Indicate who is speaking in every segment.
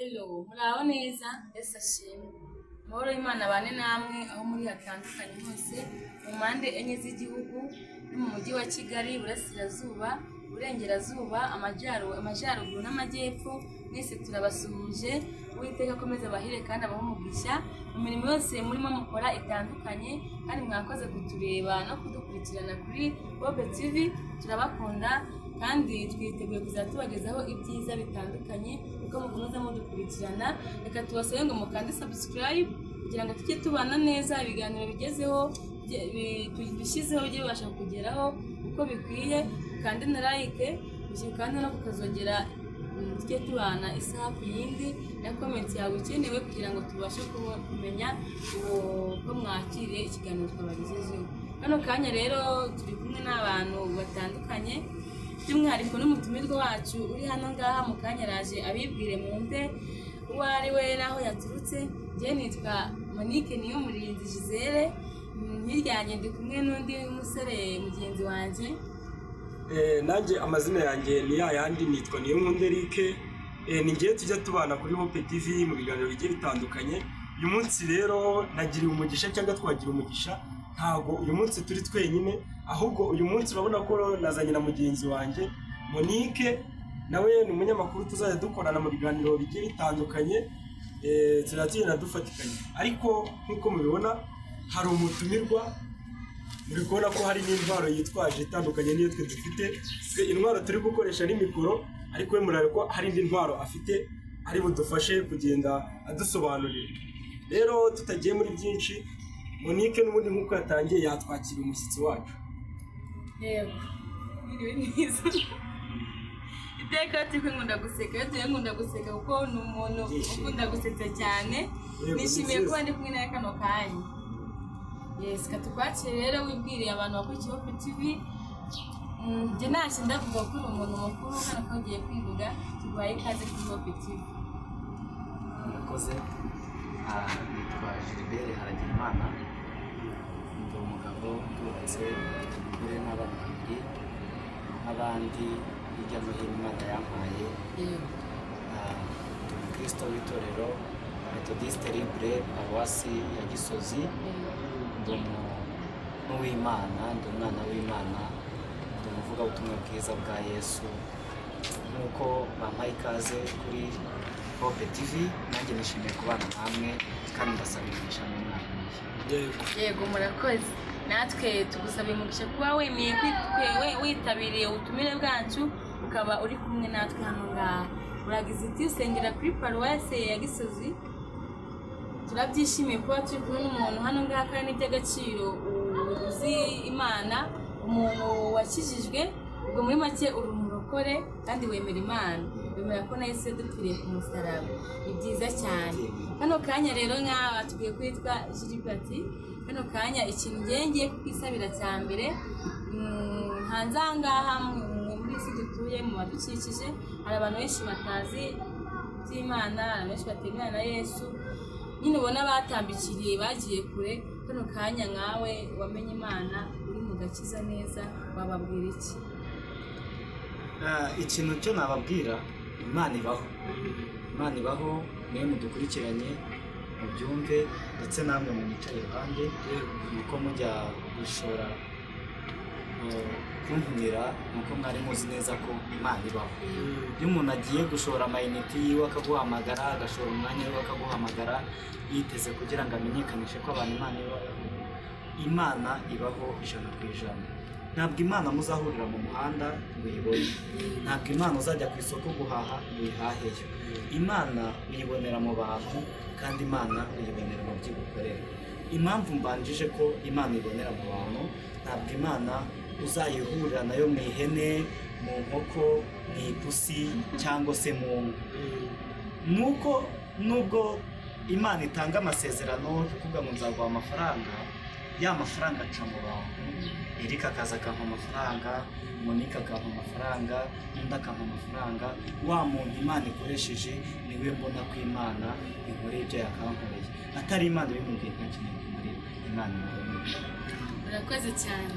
Speaker 1: Hello, muraho neza, Yesu ashimwe. Amahoro y'Imana abane namwe aho muri hatandukanye hose, mu mpande enye z'igihugu, no mu mujyi wa Kigali, Iburasirazuba, Iburengerazuba, Amajyaruguru n'Amajyepfo, mwese turabasuhuje. Uwiteka akomeze abahire kandi abahe umugisha mu mirimo yose murimo mukora itandukanye, kandi mwakoze kutureba no kudukurikirana kuri Hope TV, turabakunda kandi twiteguye kuzajya tubagezaho ibyiza bitandukanye uko mukomeza mudukurikirana. Reka tubasabe ngo mukande subscribe kugira ngo tujye tubana neza, ibiganiro bigezeho dushyizeho bijye bibasha kugeraho uko bikwiye. Ukande na like, ukande no kukazogera, tujye tubana isaha ku yindi, na comment yawe ikenewe kugira ngo tubashe kumenya uko mwakiriye ikiganiro twabagejejeho. Kano kanya rero turi kumwe n'abantu batandukanye, by'umwihariko n'umutumirwa wacu uri hano ngaha. Mu kanya araje abibwire mwumve uwo ari we n'aho yaturutse. Njye nitwa Monique Niyomurinzi Gisele, hirya yanjye ndi kumwe n'undi musore mugenzi wanjye.
Speaker 2: Nanjye amazina yanjye ni ya yandi, nitwa Niyonkunda Eric. Ni ngewe tujya tubana kuri Hope TV mu biganiro bigiye bitandukanye. Uyu munsi rero nagiriwe umugisha, cyangwa twagira umugisha, ntabwo uyu munsi turi twenyine, ahubwo uyu munsi urabona ko nazanye na mugenzi wanjye Monique, nawe ni umunyamakuru tuzajya dukorana mu biganiro bigiye bitandukanye, tuzajya tugenda dufatikanya. Ariko nk'uko mubibona hari umutumirwa, muri kubona ko hari n'intwaro yitwaje itandukanye n'iyo twe dufite. Twe intwaro turi gukoresha ni mikoro, ariko we murareba ko hari indi ntwaro afite ari budufashe kugenda adusobanurira. Rero tutagiye muri byinshi, Monique n'ubundi nk'uko yatangiye yatwakira umushyitsi wacu.
Speaker 1: Yego, mwiriwe neza. Iteka turi nkunda guseka, iyo turi nkunda guseka kuko ni umuntu ukunda gusetsa cyane.
Speaker 2: Yego,
Speaker 1: Nishimiye
Speaker 2: ni byiza.
Speaker 1: kuba ndi kumwe nawe kano kanya. Yes, katukwakire rero wibwiriye abantu bakurikiye Hope TV. Njye ntashye ndavuga ko uri umuntu mukuru hano ko ugiye kwivuga. Tuguhaye ikaze kuri Hope TV.
Speaker 3: Murakoze. Nitwa Gilbert Haragirimana, ndi umugabo, ndubatse, mfite umugore n'abana babiri n'abandi hirya no hino Imana yampaye. Ndi umukristo w'itorero Methodiste Libre, paruwasi ya Gisozi. Ndi umuntu w'Imana, ndi umwana w'Imana, ndi umuvugabutumwa bwiza bwa Yesu. Nk'uko bampaye ikaze kuri Hope TV, nanjye nishimiye kubana namwe kandi ndasaba imigisha mu mwana.
Speaker 2: Yego.
Speaker 1: Yego, murakoze. Natwe tugusaba umugisha kuba wemeye witabiriye ubutumire bwacu, ukaba uri kumwe natwe hano ngaha. Uragize uti usengera kuri paruwasi ya Gisozi. Turabyishimiye kuba turi kumwe n'umuntu hano ngaha, kandi n'iby'agaciro uzi Imana, umuntu wakijijwe. Ubwo muri make uri umurokore kandi wemera Imana, wemera ko na Yesu yadupfiriye ku musaraba. Ni byiza cyane. Kano kanya rero nk'aba tugiye kwitwa Gilbert, kano kanya ikintu ngiye ngiye kukwisabira cya mbere, hanze aha ngaha muri isi dutuye, mu badukikije, hari abantu benshi batazi iby'Imana, hari abantu benshi batemera na Yesu nyine, ubona batambikiriye bagiye kure. Kano kanya nkawe wamenye Imana, uri mu gakiza neza, wababwira iki?
Speaker 3: Ikintu cyo nababwira, Imana ibaho, Imana ibaho. Mwe mudukurikiranye mubyumve, ndetse namwe munyicaye iruhande, nuko mujya gushora kuntumira nuko mwari muzi neza ko Imana ibaho. Iyo umuntu agiye gushora amayinite yiwe akaguhamagara, agashora umwanya wiwe akaguhamagara, yiteze kugira ngo amenyekanishe ko abantu Imana ibaho. Imana ibaho 100%. Ntabwo Imana muzahurira mu muhanda ngo uyibone, ntabwo Imana uzajya ku isoko guhaha ngo uyihaheyo. Imana uyibonera mu bantu, kandi Imana uyibonera mu byo igukorera. Impamvu mbanjije ko Imana ibonera mu bantu, ntabwo Imana uzayihurira nayo mu ihene, mu nkoko, mu ipusi cyangwa se mu nka. Nuko nubwo Imana itanga amasezerano ikuvuga ngo nzaguha amafaranga, ya mafaranga aca mu bantu. Erika akaza akampa amafaranga, Monika akampa amafaranga, undi akampa amafaranga. Wa muntu Imana ikoresheje niwe mbona ko Imana inkoreye ibyo yakankoreye. Atari Imana ibimubwiye, nta kintu yakumarira. Imana imuhumure.
Speaker 1: Murakoze cyane.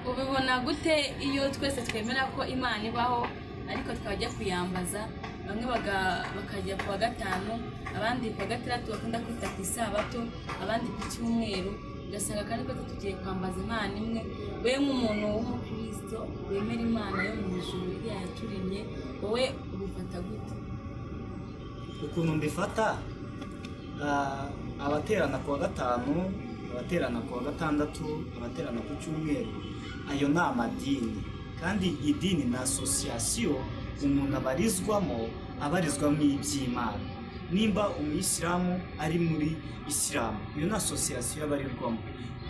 Speaker 1: Ubibona gute iyo twese twemera ko Imana ibaho, ariko twajya kuyambaza Bamwe bakajya ku wa gatanu, abandi ku wa gatandatu bakunda kwita ku isabato, abandi ku cyumweru. Ugasanga kandi ko tugiye kwambaza Imana imwe. We nk'umuntu w'umukristo wemera Imana yo mu ijuru iriya yaturemye, wowe ubifata gute?
Speaker 3: Ukuntu mbifata, abaterana ku wa gatanu, abaterana ku wa gatandatu, abaterana ku cyumweru, ayo ni amadini. Kandi idini ni association umuntu abarizwamo, abarizwamo iby'Imana. Nimba umuyisilamu ari muri isilamu, iyo ni association abarirwamo.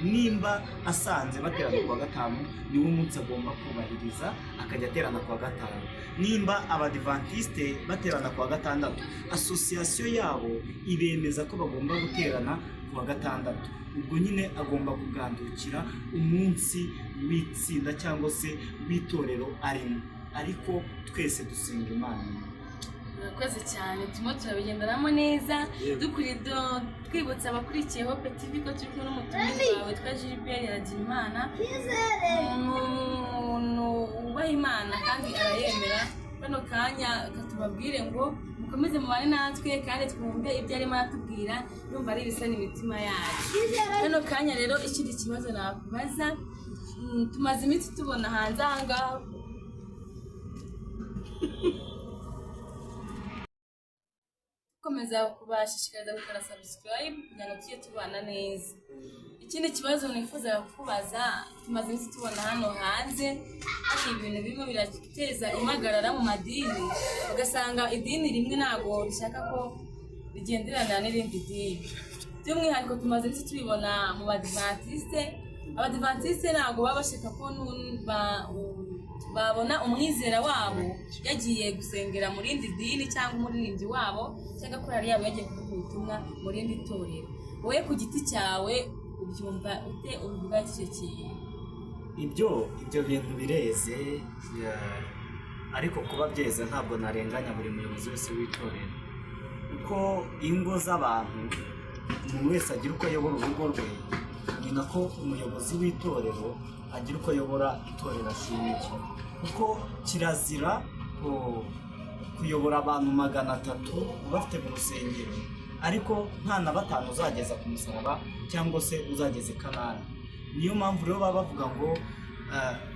Speaker 3: Nimba asanze baterana ku wa gatanu, niwo munsi agomba kubahiriza, akajya aterana ku wa gatanu. Nimba abadivantisite baterana ku wa gatandatu, association yabo ibemeza ko bagomba guterana ku wa gatandatu. Ubwo nyine agomba kugandukira umunsi w'itsinda cyangwa se w'itorero arimo, ariko twese dusenga Imana.
Speaker 1: Murakoze cyane, turimo turabigendanamo neza.
Speaker 2: Yego.
Speaker 1: Twibutsa abakurikiye Hope TV ko turi kumwe n'umutumirwa wawe witwa Gilbert Iragirimana, umuntu wubaha Imana kandi arayemera. Kano kanya katubabwire ngo mukomeze mubane natwe kandi twumve ibyo arimo aratubwira, yumva ari ibisa n'imitima yacu. Kano kanya rero ikindi kibazo nakubaza, tumaze iminsi tubona hanze aha ngaha dukomeza kubashishikariza gukora subscribe kugira ngo tujye tubana neza. Ikindi kibazo nifuza kukubaza, tumaze iminsi tubona hano hanze hari ibintu birimo birateza impagarara mu madini, ugasanga idini rimwe ntabwo rishaka ko rigenderana n'irindi dini. By'umwihariko tumaze iminsi tubibona mu badivantiste. Abadivantiste ntabwo baba bashaka ko babona umwizera wabo yagiye gusengera mu rindi dini, cyangwa umuririmbyi wabo cyangwa korali yabo yagiye kuvuga ubutumwa mu rindi torero. Wowe ku giti cyawe ubyumva ute? Ubivuga icyo kintu?
Speaker 3: Ibyo bintu bireze, ariko kuba byeze ntabwo narenganya buri muyobozi wese w'itorero. Uko ingo z'abantu, umuntu wese agira uko ayobora urugo rwe, ni nako umuyobozi w'itorero agira uko ayobora itorero ashinzwe. Kuko kirazira kuyobora abantu 300 ubafite mu rusengero, ariko nta na 5 uzageza ku musaraba cyangwa se uzageza i Kanani. Niyo mpamvu rero baba bavuga ngo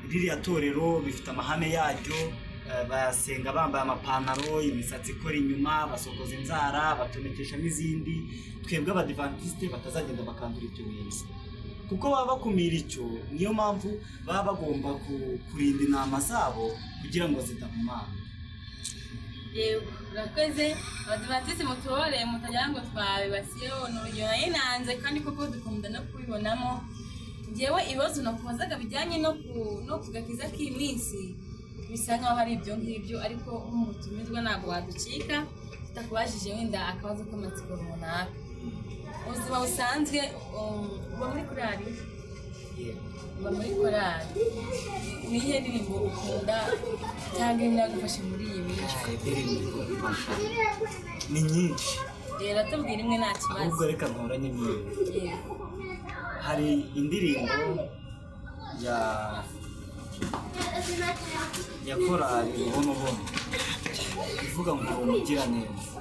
Speaker 3: ririya torero bifite amahame yaryo, bayasenga bambaye amapantaro, imisatsi ikora inyuma, basokoza inzara, batonekesha n'izindi. Twebwe abadivantisite batazagenda bakandura ibyo bintu, kuko baba bakumira icyo. Niyo mpamvu baba bagomba kurinda intama zabo kugira ngo zidahumana.
Speaker 1: Yego, urakoze. Abadivantisite mutubore mutagira ngo twabibasiyeho, ni urugero nari nanze kandi koko dukunda no kubibonamo. Njyewe ibibazo nakubazaga bijyanye no ku gakiza k'iminsi bisa nkaho ari ibyo ngibyo, ariko nk'umutumirwa ntabwo waducika tutakubajije wenda akabazo k'amatsiko runaka. Ubuzima busanzwe, uba muri korali? Uba muri korali, ni iyihe ndirimbo ukunda cyangwa imwe yagufashe muri iyi minsi?
Speaker 3: Indirimbo igufasha ni nyinshi.
Speaker 1: Rero tubwira imwe nta kibazo.
Speaker 3: Ahubwo reka ntoranye imwe.
Speaker 1: Yego.
Speaker 3: Hari indirimbo ya korali Rubonobono ivuga ngo uri umugiraneza.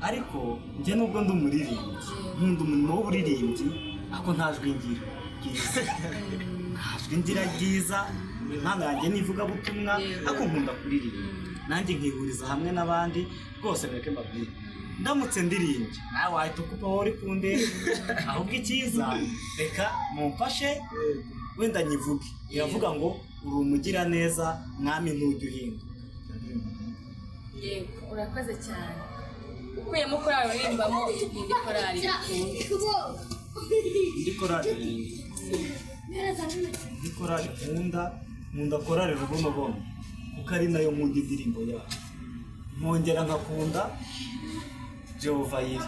Speaker 3: Ariko njye nubwo ndi umuririmbyi, nkunda umurimo w'uburirimbyi, ariko nta jwi ngira ryiza. Nta jwi ngira ryiza, impano yanjye ni ivugabutumwa, ariko nkunda kuririmba. Nanjye nkihuriza hamwe n'abandi rwose. Mureke mbabwire, ndamutse ndirimbye nawe wahita ukupa wowe uri kundeba. Ahubwo icyiza, reka mumfashe wenda nyivuge. Iravuga ngo uri umugiraneza mwami ntujya uhinduka.
Speaker 1: Yego, urakoze cyane. Ukuyemo korali uririmbamo, indi korali ukunda?
Speaker 3: Indi korali nkunda, nkunda korali Rubonobono kuko ari nayo nkunda indirimbo yayo. Nkongera nkakunda Jehova Yiri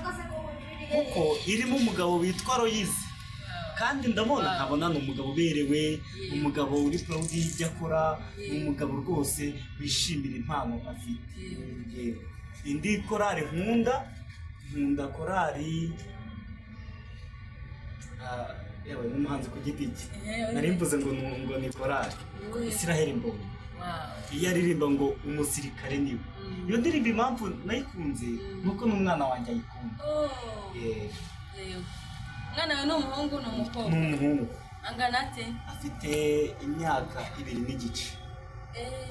Speaker 3: kuko irimo umugabo witwa Royizi, kandi ndabona nkabona ni umugabo uberewe, umugabo uri proud y'ibyo akora, ni umugabo rwose wishimira impano afite. Yego. Indi korali nkunda, nkunda korali, yewe n'umuhanzi ku giti cye. Nari mvuze ngo ni korali Israel Mbonyi.
Speaker 1: Wow.
Speaker 3: Iyo aririmba ngo umusirikare niwe. Iyo ndirimbo impamvu nayikunze nuko n'umwana wanjye ayikunda.
Speaker 1: Oh.
Speaker 3: Eh,
Speaker 1: Yego. Umwana wawe ni umuhungu, ni umukobwa?
Speaker 3: Ni umuhungu.
Speaker 1: Angana ate?
Speaker 3: Afite imyaka 2.5.
Speaker 1: Eh,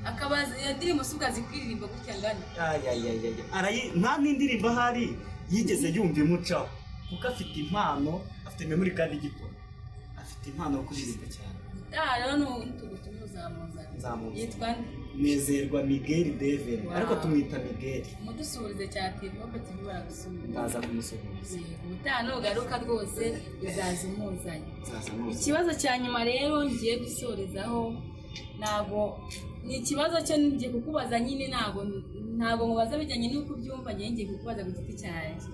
Speaker 1: akaba iyo ndirimbo si ubwo azi kuririmba gutya angana?
Speaker 3: Ayayayaya. Nta n'indirimbo ahari yigeze yumva imucaho, kuko afite impano, afite memory kandi igikora, afite impano yo kuririmba cyane.
Speaker 1: Aha rero nitugutuma uzamuzana?
Speaker 3: Nzamuzana.
Speaker 1: Yitwa nde?
Speaker 3: Nezerwa Miguel Deven.
Speaker 1: Wow.
Speaker 3: Ariko tumwita Miguel.
Speaker 1: Umudusuhurize cyane, TV, Hope TV baragusuhuza.
Speaker 3: Ndaza kumusuhuza.
Speaker 1: Yego, ubutaha nugaruka rwose uzaza umuzanye.
Speaker 3: Nzaza muzana.
Speaker 1: Ikibazo cya nyuma rero ngiye gusorezaho, ntabwo ni ikibazo cyo ngiye kukubaza nyine, ntabwo nkubaza bijyanye n'uko ubyumva, ngiye kukubaza ku giti cyanjye.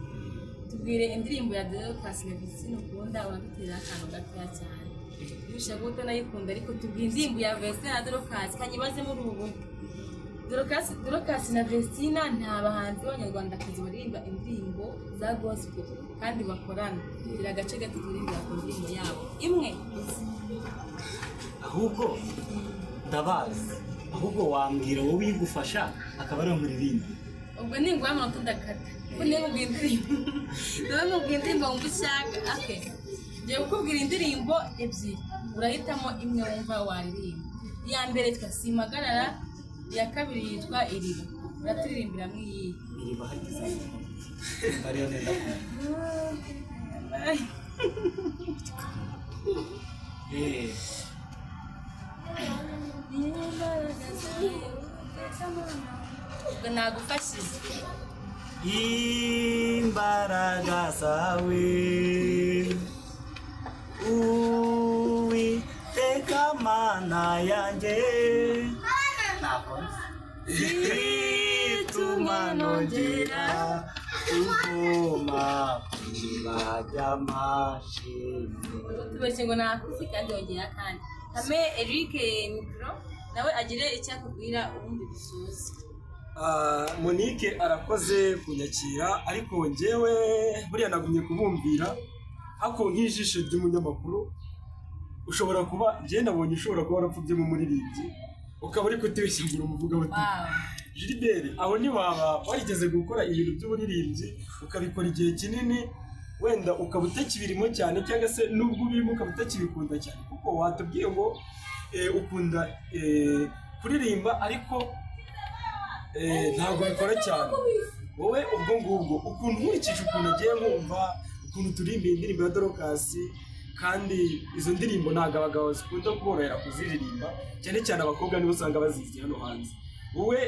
Speaker 1: Tubwire indirimbo ya Dorcas na Vestine ukunda, uradutera akantu gatoya cyane. Nushaka utanayikunda, ariko tubwire indirimbo ya Vestine na Dorcas. Kanyibaze muri ubu buryo: Dorcas na Vestine nta bahanzi b'abanyarwandakazi baririmba indirimbo za gospel kandi bakorana. Gira agace gato turirimbira ku ndirimbo yabo imwe.
Speaker 3: Ahubwo ndabazi, ahubwo wambwira wowe uyigufasha akaba ariyo muririmba.
Speaker 1: Ubwo ninguha amanota ndakata, kuko niba nkubwira indirimbo, niba nkubwira indirimbo wumva ushaka. Okay, ngiye kukubwira indirimbo ebyiri, urahitamo imwe wumva waririmba. Iya mbere yitwa Simpagarara, iya kabiri yitwa Iriba. Uraturirimbiramo iyihe?
Speaker 3: Iriba hagize ariyo nenda kumva. Eh,
Speaker 1: Ubwo nagufashije.
Speaker 3: Imbaraga zawe, Uwiteka Mana yanjye, ntabwo zituma nongera kuvoma ku iriba ry'amashimwe.
Speaker 1: Tubeshye ngo nakuze kandi yongera kandi kame Eric mikoro nawe agire icyo akubwira, ubundi dusoze.
Speaker 2: Ah, Monique arakoze kunyakira, ariko njyewe buriya nagumye kubumvira, ariko nk'ijisho ry'umunyamakuru ushobora kuba, njyewe nabonye ushobora kuba warapfubye mu muririmbyi, ukaba uri kutibeshya ngo uri umuvugabutumwa.
Speaker 1: Wow.
Speaker 2: Gilbert, aho ntiwaba warigeze gukora ibintu by'uburirimbyi ukabikora igihe kinini, wenda ukaba utakibirimo cyane, cyangwa se nubwo ubirimo ukaba utakibikunda cyane? Kuko watubwiye ngo ukunda kuririmba, ariko ntabwo ubikora cyane wowe. Ubwo ngubwo ukuntu nkurikije ukuntu agiye nkumva ukuntu turirimba indirimbo ya Dorcas, kandi izo ndirimbo ntabwo abagabo zikunda kuborohera kuziririmba cyane cyane, abakobwa nibo usanga bazizi hano hanze. Wowe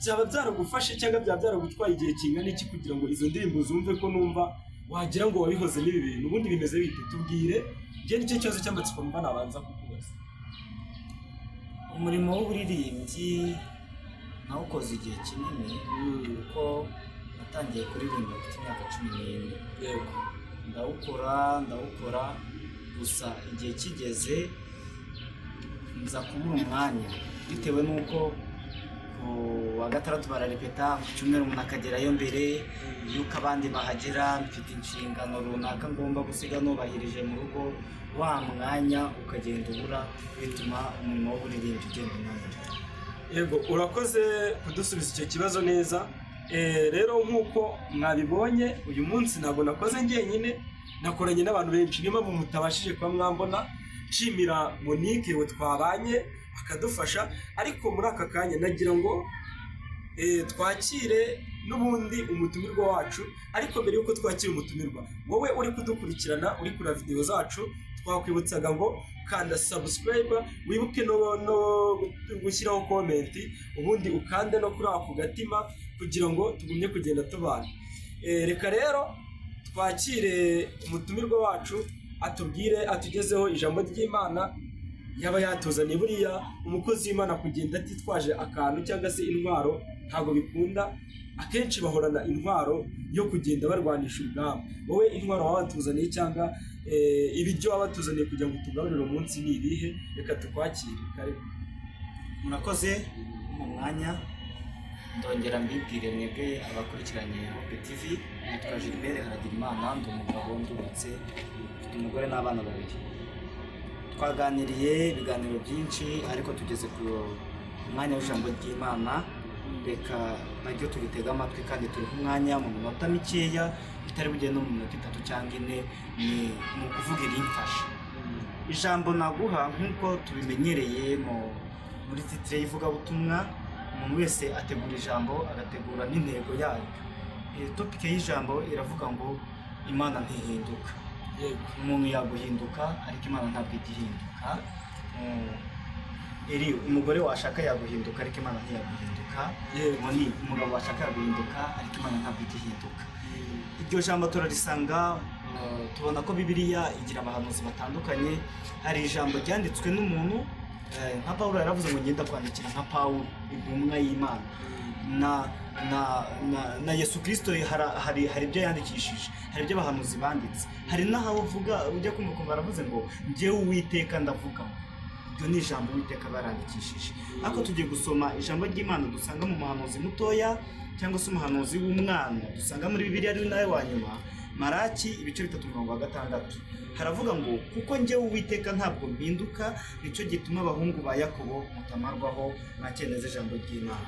Speaker 2: byaba byaragufashe cyangwa byaba byaragutwaye igihe kingana iki kugira ngo izo ndirimbo zumve, ko numva wagira ngo wabihoze n'ibi bintu? Ubundi bimeze bite? Tubwire. Njye nicyo kibazo cy'amatsiko mba nabanza kukubaza.
Speaker 3: Umurimo w'uburirimbyi nawukoze igihe kinini, kuko natangiye kuririmba mfite imyaka 14. Ndawukora, ndawukora, gusa igihe kigeze nza kubura umwanya bitewe n'uko ku wa gatandatu bararepeta, ku cyumweru umuntu akagerayo mbere y'uko abandi bahagera, mfite inshingano runaka ngomba gusiga nubahirije mu rugo, wa mwanya ukagenda ubura, bituma umurimo w'uburirimbyi ugenda unanira.
Speaker 2: Yego, urakoze kudusubiza icyo kibazo neza. Rero nk'uko mwabibonye, uyu munsi ntabwo nakoze njyenyine, nakoranye n'abantu benshi, niyo mpamvu mutabashije kuba mwambona. Nshimira Monique we twabanye akadufasha, ariko muri aka kanya nagira ngo twakire n'ubundi umutumirwa wacu. Ariko mbere y'uko twakira umutumirwa, wowe uri kudukurikirana, uri kureba videwo zacu, twakwibutsaga ngo kanda subscribe, wibuke no gushyiraho comment, ubundi ukande no kuri ako gatima kugira ngo tugumye kugenda tubana. Reka rero twakire umutumirwa wacu, atubwire, atugezeho ijambo ry'Imana yaba yatuzaniye. Buriya umukozi w'Imana kugenda atitwaje akantu cyangwa se intwaro ntabwo bikunda. Akenshi bahorana intwaro yo kugenda barwanisha urugamba. Wowe intwaro waba watuzaniye cyangwa ibiryo waba watuzaniye kugira ngo tugaburire umunsi ni ibihe? Reka tukwakire, karibu.
Speaker 3: Murakoze mu mwanya. Ndongera mbibwire mwebwe abakurikiranye Hope TV, nitwa Gilbert Haragirimana, ndi umugabo, ndubatse, mfite umugore n'abana babiri. Twaganiriye ibiganiro byinshi, ariko tugeze ku mwanya w'ijambo ry'Imana. Reka naryo turitege amatwi kandi turihe umwanya mu minota mikeya, bitari bugende no mu minota 3 cyangwa 4. Ni ukuvuga irimfasha. Ijambo naguha, nk'uko tubimenyereye muri titre y'ivugabutumwa, umuntu wese ategura ijambo, agategura n'intego yayo. Topic y'ijambo iravuga ngo Imana ntihinduka. Umuntu yaguhinduka, ariko Imana ntabwo ijya ihinduka. Eri umugore washaka yaguhinduka, ariko Imana ntiyaguhinduka. Ni umugabo washaka yaguhinduka, ariko Imana ntabwo ijya ihinduka. Iryo jambo turarisanga, tubona ko Bibiliya igira abahanuzi batandukanye. Hari ijambo ryanditswe n'umuntu, nka Pawulo yaravuze ngo ngenda kwandikira nka Pawulo intumwa y'Imana, na Yesu Kristo hari ibyo yandikishije, hari ibyo abahanuzi banditse. Hari n'aho uvuga ujya kumva ukumva baravuze ngo njyewe Uwiteka ndavuga. Iryo ni ijambo Uwiteka barandikishije. Ariko tugiye gusoma ijambo ry'Imana dusanga mu muhanuzi mutoya, cyangwa se umuhanuzi w'umwana dusanga muri Bibiliya, ari nawe wa nyuma, Maraki ibice 3 umurongo wa 6. Haravuga ngo kuko njyewe Uwiteka ntabwo mpinduka, nicyo gituma abahungu ba Yakobo mutamarwaho. Mwakendeze ijambo ry'Imana.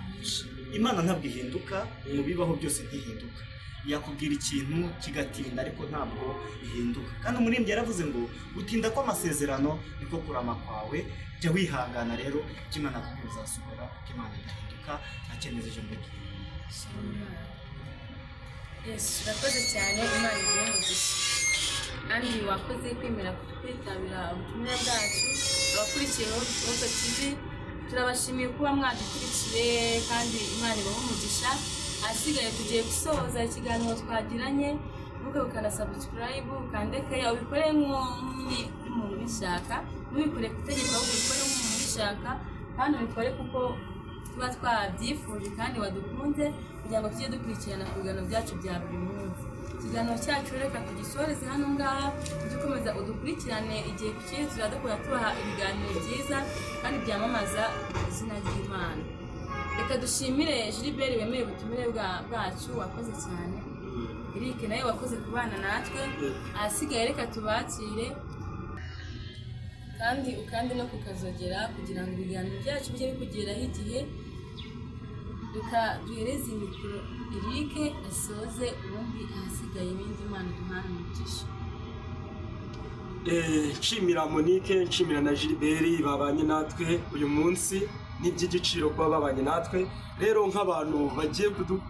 Speaker 3: Imana ntabwo ihinduka, mu bibaho byose ntihinduka. Yakubwira ikintu kigatinda, ariko ntabwo ihinduka. Kandi umuririmbyi yaravuze ngo gutinda kw'amasezerano niko kurama kwawe. Jya wihangana rero, icyo Imana yakubwiye bizasohora, kuko Imana idahinduka. Ntakemeza ijambo ry'Imana.
Speaker 1: Yesu, urakoze cyane, Imana iguhe umugisha. Kandi wakoze kwemera kwitabira ubutumwa bwacu. Abakurikiye Hope TV, turabashimiye kuba mwadukurikiye, kandi Imana ibahe umugisha. Ahasigaye tugiye gusoza ikiganiro twagiranye. Ntuke ukanda subscribe, ukande keya, ubikore nk'umuntu ubishaka, ntubikore ku itegeko, ahubwo ubikore nk'umuntu ubishaka, kandi ubikore kuko tuba twabyifuje kandi wadukunze, kugira ngo tujye dukurikirana ku biganiro byacu bya buri munsi. Ikiganiro cyacu reka tugisoreze hano ngaha. Tujye ukomeza udukurikirane igihe ku kindi, tuzajya dukora tubaha ibiganiro byiza kandi byamamaza izina ry'Imana. Reka dushimire Gilbert wemeye ubutumire bwacu, wakoze cyane. Eric nawe wakoze kubana natwe. Ahasigaye reka tubakire, kandi ukandi no kukazogera kugira ngo ibiganiro byacu bijye bikugeraho igihe. Reka duhereze mikoro Eric asoze, ubundi ahasigaye ibindi Imana iduhane umugisha.
Speaker 2: Nshimira Monique, nshimira na Gilbert babanye natwe uyu munsi. Ni iby'igiciro kuba babanye natwe. Rero nk'abantu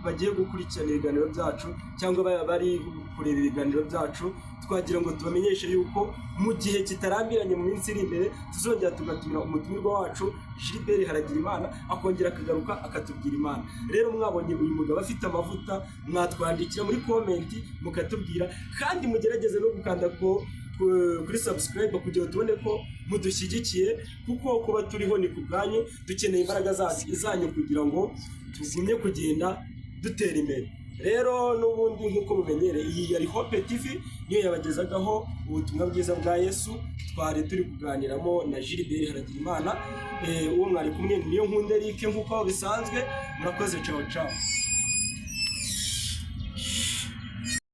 Speaker 2: bagiye gukurikirana ibiganiro byacu cyangwa bari kureba ibiganiro byacu, twagira ngo tubamenyeshe yuko mu gihe kitarambiranye, mu minsi iri imbere, tuzongera tugatumira umutumirwa wacu Gilbert Haragirimana, akongera akagaruka akatubwira Imana. Rero mwabonye uyu mugabo afite amavuta, mwatwandikira muri comment mukatubwira, kandi mugerageze no gukanda ko kuri subscribe kugira ngo tubone ko mudushyigikiye, kuko kuba turiho ni ku bwanyu. Dukeneye imbaraga zanyu kugira ngo tugumye kugenda dutera imbere. Rero n'ubundi nk'uko mumenyereye, iyi yari Hope TV, niyo yabagezagaho ubutumwa bwiza bwa Yesu. Twari turi kuganiramo na Gilbert Haragirimana. Uwo mwari kumwe niyo nkunda Eric, nk'uko bisanzwe. Murakoze, ciao ciao.